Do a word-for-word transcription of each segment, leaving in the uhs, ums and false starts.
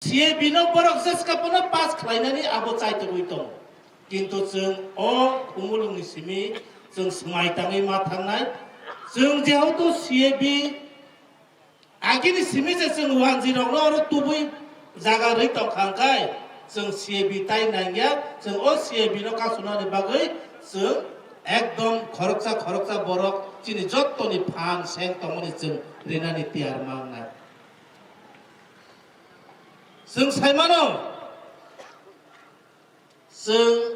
C A B no borok jeska pono pass khlainani abo chaitogwi tongo. Kintu chwng o khumulwngni simi chwng swmai tangwi ma thangnai. Chwng jehetu C A B agini simi je chwng wanjwi rokno oro tubui jaga rwi tongkha hwnkhe chwng C A B tai nangya, chwng o C A B no kasunani bagwi chwng ekdom khoroksa khoroksa borok chini jottoni phan seng tongmani chwng rinani tiyar mangnai. Chwng sai mano, chwng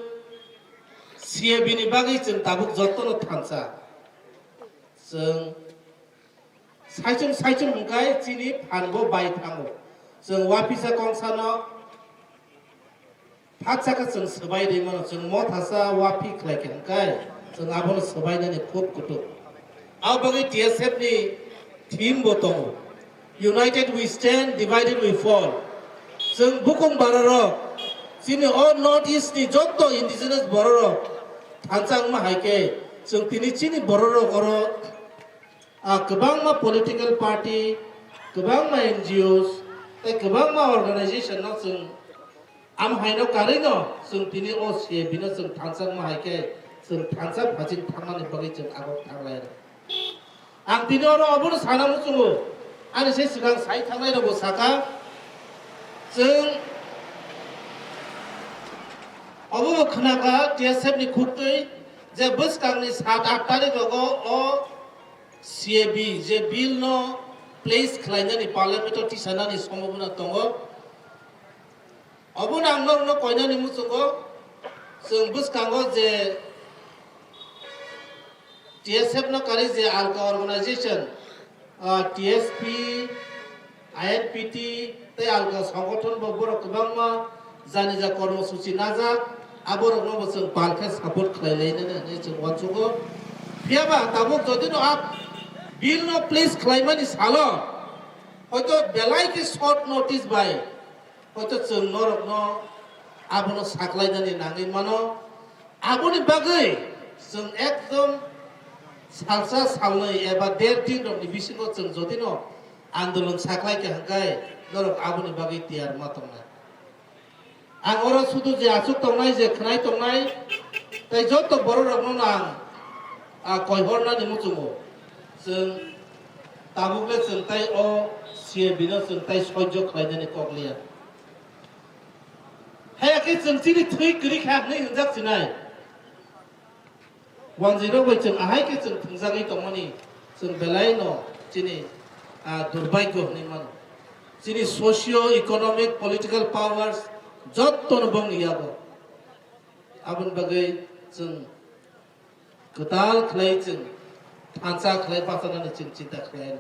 C A B ni bagwi chwng tabuk jotono thansa. Chwng saichung saichung hwnkhe chini phan bo bai thango. Chwng uaphisa kongsano phatsa khe chwng swbai rwi mano, chwng mothasa uaphi khlai khe hwnkhe chwng abono swbainani khub kutuk. Abo bagwi T S F ni theme bo tongo, "United we stand, divided we fall." Chwng bukung bororok, chini o North East ni jotto indigenous bororok thansa wngma hai khe, chwng tini chini bororok oro, ah, kwbangma political party, kwbangma N G Os, tei kwbangma organization no chwng Am haino karwi no chwng tini o C A B no chwng thansa wngma hai khe chwng thansa phaching thangmani bagwi chwng abo thanglai rw. Ang tini oro obono sana muchungo, ani se swkang sai thangnai rokbo sakha, chwng obo bo khnakha T S F ni khuktwi je bwskangni sat aat tarik rogo o C A B je bill no place khlainani parliament o tisanani sombhabona tongo. Obono ang norokno koinani muchungo, chwng bwskango je T S F no karwi je alka organization, ah, T S P, I N P T tei alka songgothon bo borok kwbangma janija kormosuchi najak, aborokno bo chwng pal khe support khlai lainani hinwi chwng uansugo. Phiyaba tabuk jodi no a bill no place khlaimani salo, hoito belai khe short notice bai Hoito chwng norokno abono saklainani nangwi mano. Aboni bagwi chwng ekdom salsa salnwi eba der din rokni bisingo chwng jodino andolon saklai kha hwnkhe norok aboni bagwi tiyar ma tongnai. Ang oro sudu je achuk tongnai, je khwnai tongnai, tei joto borok rokno ang, ah, koihornani muchungo. Chwng tabukle chwng tai o C A B no chwng tai soijo khlainani kok liya. Haya khe chwng chini thwi kwrwi kha hwnwi hwnjak sinai. Wanjwi rok bai chwng ahai khe chwng thwngjagwi tongmani chwng belai no chini, ah, durbhagyo hwnwi mano. Chini socio economic political powers jotto no bongni yago. Aboni bagwi chwng kwtal khlai chwng thansa khlai bachanani chwng chinta khlai.